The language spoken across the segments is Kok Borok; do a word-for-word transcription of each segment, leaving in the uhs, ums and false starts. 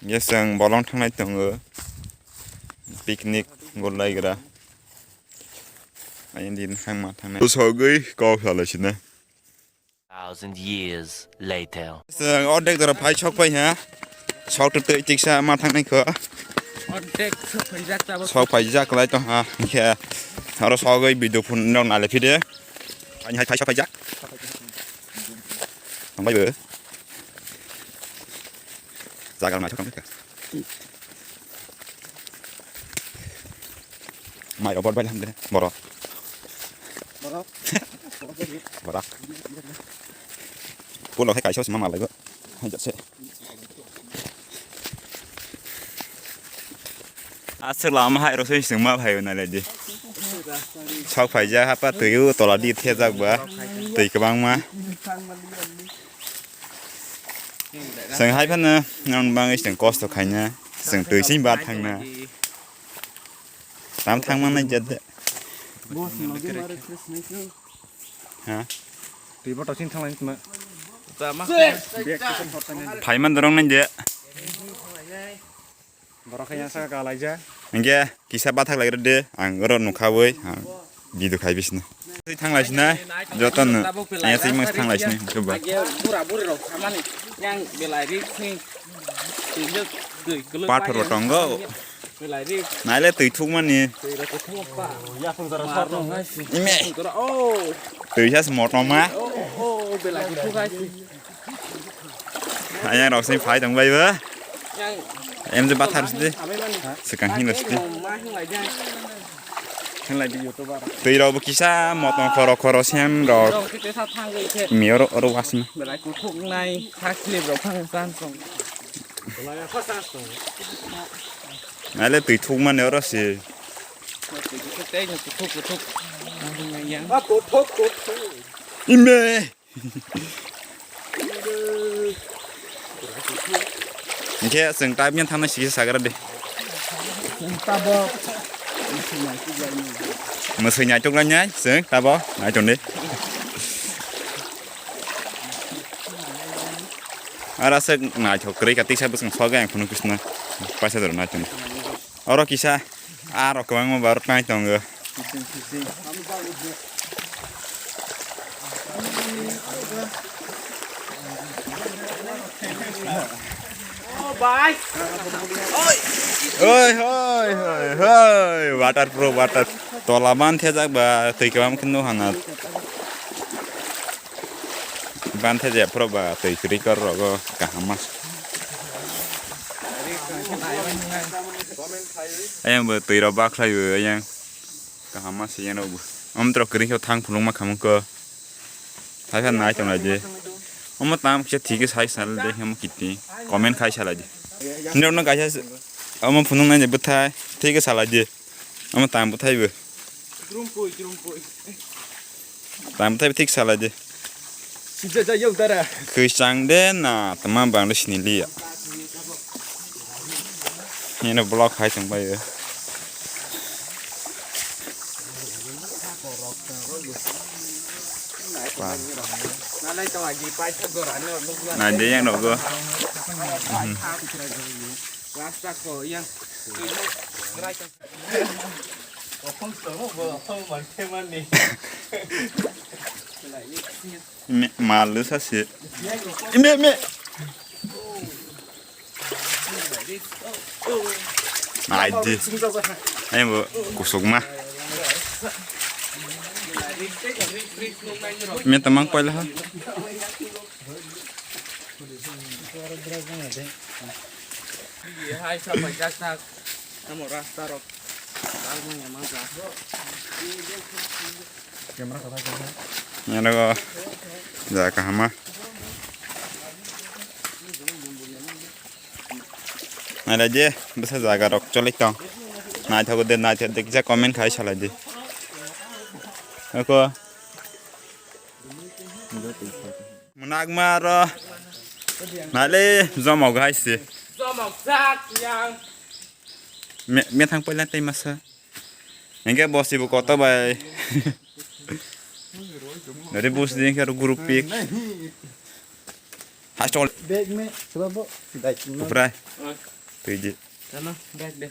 Hinkhe chwng bolong thangnai tongo. Picnic gollaigra. Ayang din hangma thangnai. Sogwi kok salai sina. Thousand years later. Chwng ordek jora phai sok phai ha. Sok tu twi tiksa ma thangnai kho. Ordek sok phai jak tabo. Sok phai jak lai to ha. Hinkhe oro sogwi video phone rok nale phide. Ani hai phai sok phai jak. Tongbai bo. Jaga naithok naithok. Mai robot bai hamde borok. Borok. Borok. Pulo hai kaisa sima malai bo. Hai jase. Aswk lama hai rosoi singma phai na le di. Sok phaijak hapa twi o tola di thejak ba. Twi kwbangma. Chwng hai phano nang bangwi chwng kosto khaina. Chwng twi sing ba thangna. Tam thangma nai jat de. Boss, nogi mare Chris nai kho. Ha? Twi bo toksing thanglai tma. Tama. Bag kisa thor thangnai. Phaiman dorong nai de. Borok khe yang saka kalaija. Hingke kisa bathak lai rwdi, ang oro nukha bai, ang video khai bisini. Twi thanglai sinai, joto no, tabuk belai ayang twi mang rasa thanglai ri sinai, ya. Hingke ba. Age bura buri rok samani, yang belai ri sing, twi jok twi kuluk. Pathor bai bo yang tongo. Belai ri. Naile twi thukmani. Twi rok thuk pa. Ya sung jara sar no. Ime. Sung jara, oh. Twi sas motoma. Oh, oh, belai ri thuk hai si. Ayang rok sini phai tong bai ba. Yang em je bathar sidi. Amai mani. Sekang hino sidi. Ma hing lai jang. Hing lai di YouTuber. Twi rok bo kisa motong khoro khoro sem rok. Rok kite sa thang goi khe. Mi oro oro wasma. Belai kuthuk nai, sa slip rok phang san song. Belai ya sa san song. Naile twi thukmani oro si. Twi kuthuk tei kuthuk kuthuk. Ma hing lai yang. Ma kuthuk kuthuk. Ime. Hingke chwng type ngen thangnai sigi sagra de. Chwng tabok. Mwswi naituk lai nai chwng tabok naituk de. Ara se naithok kwrwi ka tiksa bwswng sogwi ang phunuk pisna paisa doro naituk. Oro kisa, ah, rok kwbangma ba oro tang tongo. Oi, hoi, hoi, hoi, waterproof, water. Tola man thejak ba, twi kwbang khe nukha na. Banthe je phoro ba twi kwrwi kor rogo kaham ma. Ayang bo twi rok bakhlai bo ayang kaham ma se yano bo. Om tro kwrwi khe thang phulung ma khamung ko. Thai kha nai tong lai je. Omo tam khe thik sai sal de hem kiti. Comment khai sala je. Nirok no kaisa omo phunung nai je bwthai thik sala je. Omo tam bwthai bo. Tam bwthai bo thik salai di. Sijajak yau dara. Khwi chang de na tama bang de sini liya. Hino block hai tong bai. Nai de yang rogo. Rasta ko yang. Me malu sa se. Me me. Ai di. Ai bo kusuk ma. Me tamang koila ha. Hai sa pai jak tak. Amo rasta rok. Dal manya manja. Camera kata kata. Yang ada kok. Jaga kahama. Ada je, bisa jaga rok colik tong. Naithok de, naithok de, kisa comment khai salai di. Ako. Mwnakma ro. Nale jomok hai se. Jomok jak yang. Me, me thang poila tei masa. Engke bosi bo koto bai. Nare bus din ke group pic. Astol. Bag me, sebab bo, dai. Kuprai. Oi. Twi di. Tano, bag de.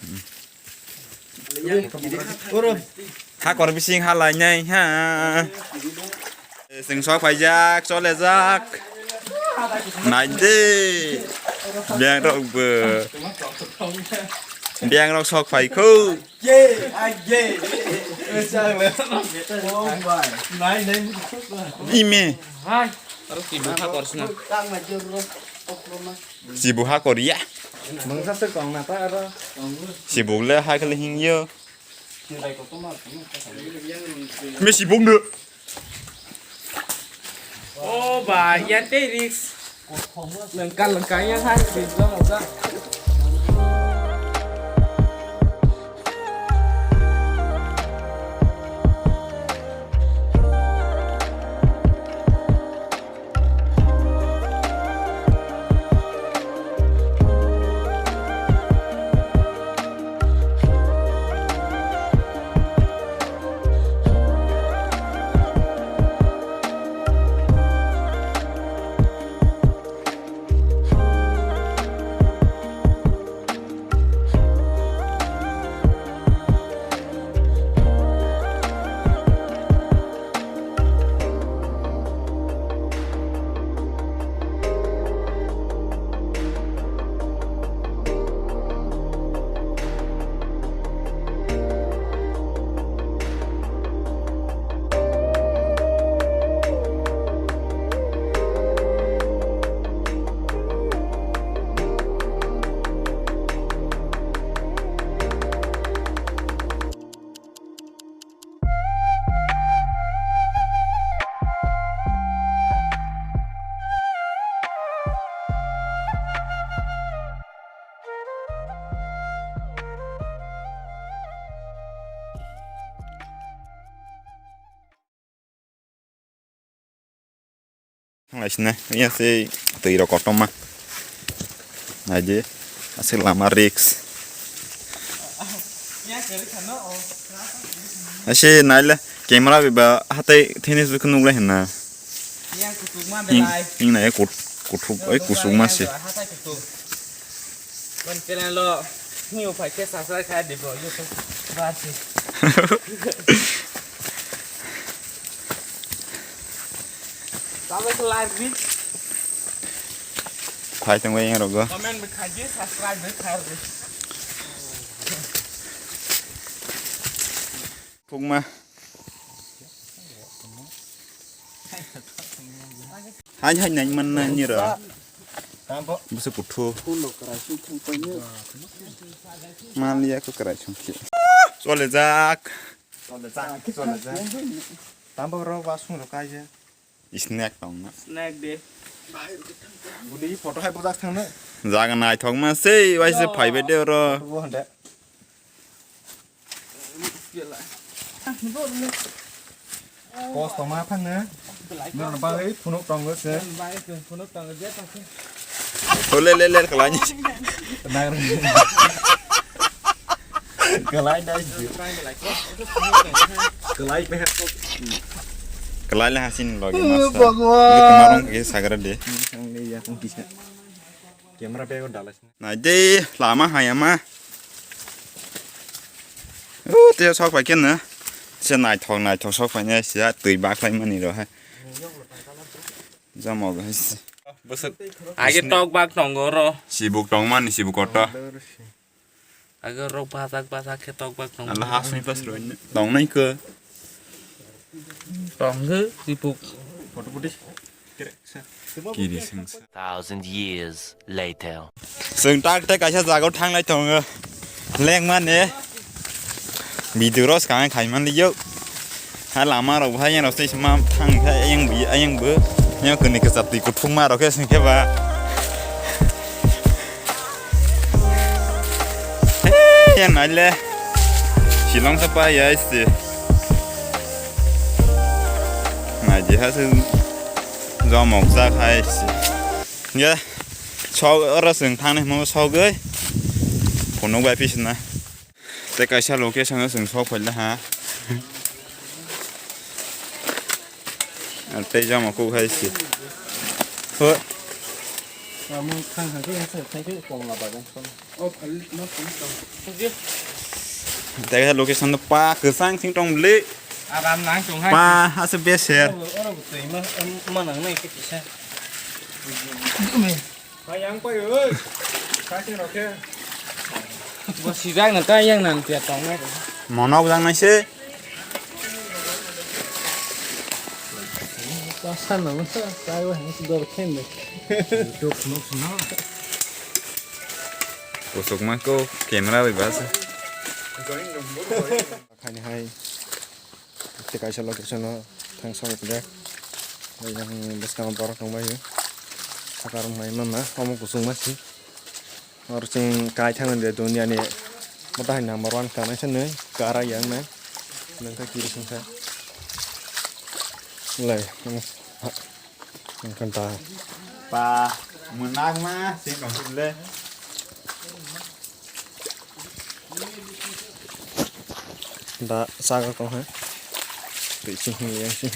Oro. Hakor bising halainai ha. Chwng sok phaijak, cholejak. Naidi. Beng rok bo. Beng rok sok phaikho. Ye, ai ye. Ime. Hai. Aro si bukha korsna. Si bukha korya. Mungsa se kong na ta aro. Si bukle ha khle hingyo. Me si bukno. Oh ba, yan te risk. Lengkar lengkar yang hai. Thanglaisina, iya se twi rok kotorma. Naidi, aswk lama risk. Ase naila camera beba hatai thini sukhe nuklai hwnna. Hing nai kut-, kuthuk, oi kusuk ma se. Mon channel lo new phai khe subscribe khai di bro, YouTube ba si. Tamo khe like di. Phai tong bai yang rogo. Comment bi khai di, subscribe bi khai di. Phukma. Hai hai nai man na ni ra. Tambo. Busu kuthu. Kuno krai sung thung pai ni. Maliya ko krai sung ki. Chole jak. Chole jak, chole jak. Tambo ro ba sung ro kai je. Snack tong na. Snack de. Budi photo hai bujak thang na. Jaga naithok ma sei, wai se phai be de ro. Bo hande. Kos tongma phang ne. Nor bagwi phunuk tongo se. O le le le, kalai ni. Nang. Kalai dai. Kalai pe. Kalai le hasin logi masa. Bhagwan. Ini kemarin ke sagra de. Ang ni ya kung kisa. Camera pe ko dalas. Nai de lama hayama. O te sok pai ken na. Se naithok naithok sok pai ne se twi baklai mani ro hai. Jamo guys. Age tok bak tongo ro. Sibuk tong mani sibuk koto. Age rok bajak bajak khe tok bak tongo. Allah hasni pas ro. Tong nai ko. Tong ge sibuk. Photo photo. Kiri sengsa. Thousand years later. Chwng tak tak kaisa jagao thanglai tongo. Lengmani. Video ro swkang khai manliyo. Ha lama rok hai yang rok tei ma thang khe ayang bi ayang bo. Yang kuni kisa twi kuthuk ma rok khe sing khe ba. Yang nai le. Shillong sa pa ya isi. Nai je ha se. Jomok jak hai se. Nge, sok, oro chwng thangni hwnba sogwi. Phunuk bai pisina. Tei kaisa location o chwng sok phaila ha. Ar tei jamo kuk hai se. Ho. Tamo thang thang khe, thang khe kongla bagan. Oh, phal ma phal tong. Tei location to pa kwchang sing tong le. Aram nang tong hai. Pa ase beser. Oro, oro twi ma, ma nang nai khe kisa. Dume. Hai yang pai oi. Ka khe rokhe. Bo sijak na ta yang nan tia tong nai. Monok jang nai se. Pasan no sa, sai wa hang si dor khen de. Tok nok no. Kusuk ma ko camera bai basa. Khaini hai. Tei kaisa location o thang song khe. Yang bwskango borok tong bai. Sakar mai mama, omo kusuk ma si. Oro chwng kai thangna de duniani mota hai number one kana se nai kara yang nai nang ka kiri sung sa lai nang kan ta pa munak ma sing kong le da saga kong ha twi sing hing yang sing.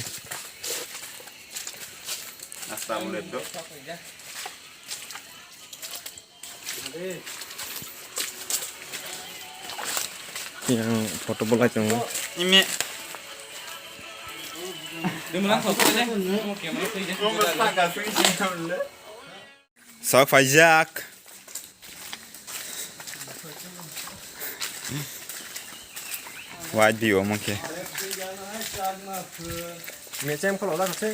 Assalamualaikum. Yang photo bolai tongo. Imi. Sok paijak. Wide view omo khe. Mechang phola da khe.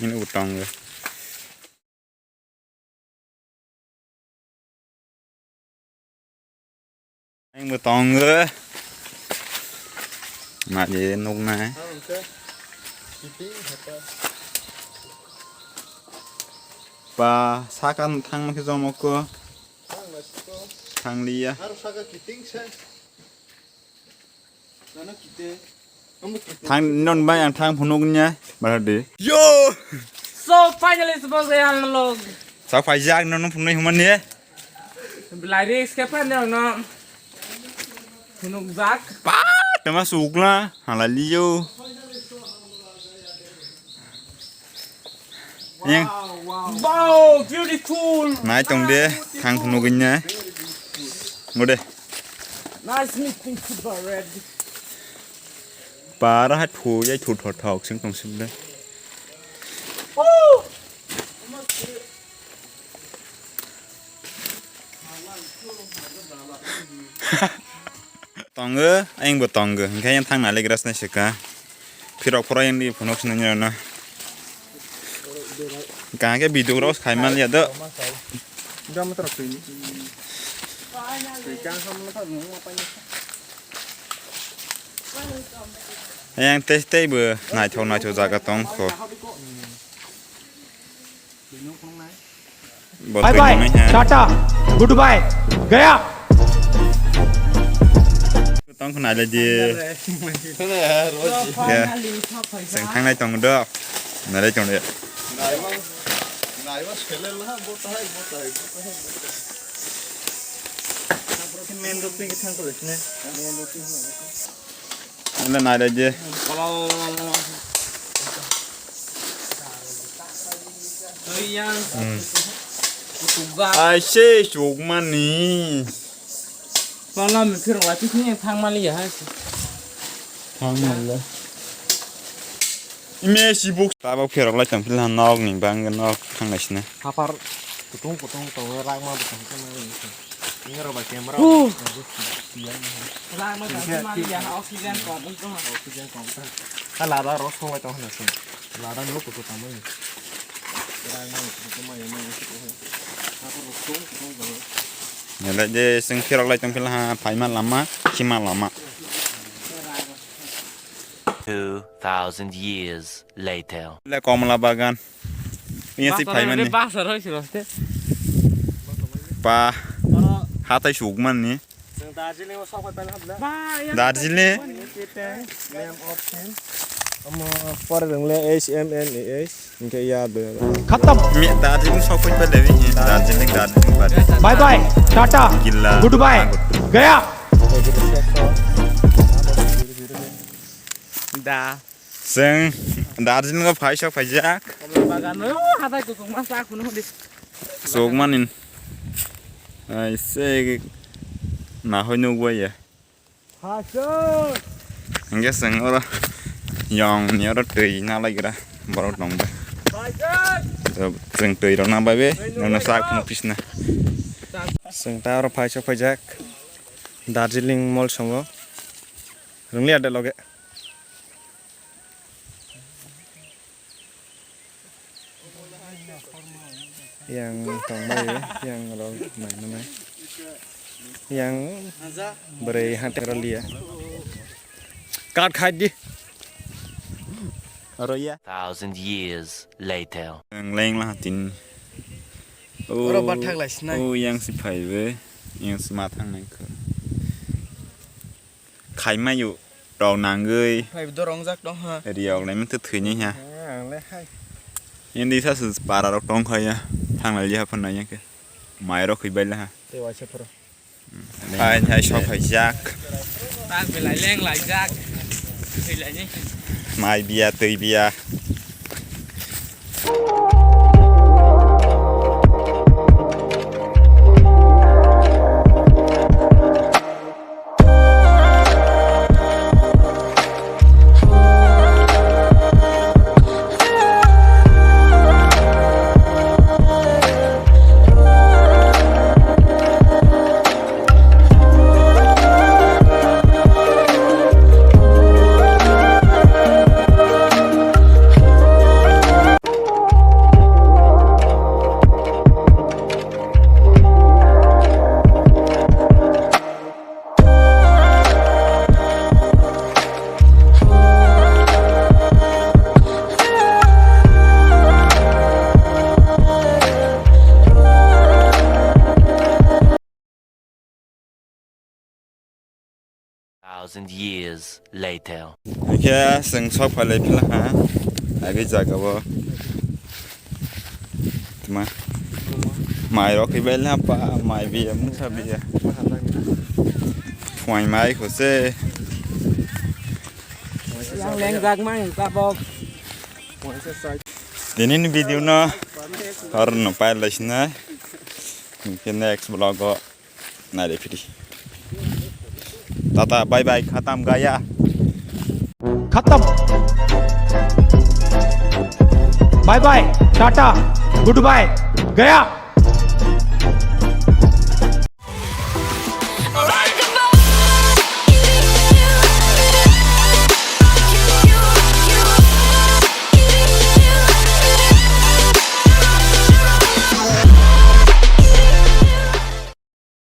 Ini utang ya. Ang bo tongo. Ma je nuk nai. Pa saka thang ma khe jomo ko. Thang liya. Thang non bai ang thang phunuk nya bara de. Yo. So finally suppose I am log. Sa phai jak non phunuk humani. Bilai risk ke pan no. Phunuk jak. Pa tama sukla hala liyo. Yang. Wow, beautiful. Nai tong de, thang phunuk nya. Ngode. Nice meeting you, bro. Para hai thu yai thu thok thok sing tong sing de. Tongo, ayang bo tongo. Hingke yang thang nai le grass nai sika. Phirok phoro yang di phunuk sinai nai na. Kaham khe video rok khai man ya do. Yang tei tei bo naithok naithok jaga tong kho. Bye bye, tata, goodbye, gaya. Tong khna le di. Ya. Seng thang nai tong do. Na le tong de. Main road pe thang ko ne. Main road pe. Anda nai le je. Ai se chuk mani. Pala mi phirok lai twi thang mali ya hai. Thang mali. Ime si buk. Tabok phirok lai tong phila nok ni bang nok thang lai sina. Hapar kutung kutung tong rak ma bwtang tong nai. Ini ro ba camera. Rak ma tang mali ya oxygen kom ung tong. Oxygen kom ta. Ka lada ro song lai tong hana song. Lada no kutung tong mali. Nele je sing phirok lai tong phila ha phaima lama, khima lama. Two thousand years later. Le komla bagan. Iya si phaimani. Basa roi si roste. Pa. Hatai sukman ni. Darjeeling. Name option. Omo pore rwngle H M N A H. Hingke ya be. Khatam. Mi Darjeeling sokoi pa dewi hi. Darjeeling, Darjeeling pa. Bye bye. Tata. Gilla. Goodbye. Gaya. Da. Chwng Darjeeling o phai sok phaijak. Komla bagan o, hatai kuchuk ma sa khunu hodi. Sok manin. Ai se nahoi nukbai ya. Phai sok. Hingke chwng oro yong ni oro twi nalaigra borok tong bai. Phai sok. Chwng twi rok nabai be, nokno sak phunu pisna. Chwng ta oro phai sok phaijak. Darjeeling mall songo. Rungli ade loge. Yang tongbai, yang rok nainanai. Yang bwrwi hante rw liya. Kat khai di. Aro ya. Thousand years later. Yang leng lah tin. Oro bathak lai sinai. Oh, yang si phaibe. Yang si mathang nai kho. Khaimai yo rok nangwi. Phai dorong jak tong ha. Riyok lai mantwi thwini ha. Ang le hai. Indi sa su para rok tong kha ya. Thang lai ya phun nai ya ke. Mai rok khwi bai la ha. Te waisa phoro. Hai hai sok hai jak. Tang belai leng lai jak. Thwi lai ni. Mai biya twi biya. Thousand years later. Hingke chwng sok phalai phila ha, agwi jaga o. Tma. Mai rok khe bai la pa, mai biya, mungsa biya. Phuaing mai kho se. Yang lengjak mang tabok. Tini ni video no hor no pai lai sinai. Hingke next vlog o. Nai de phiri. Tata, bye bye, khatam gaya. खत्म। Bye bye, टाटा, good bye, गया।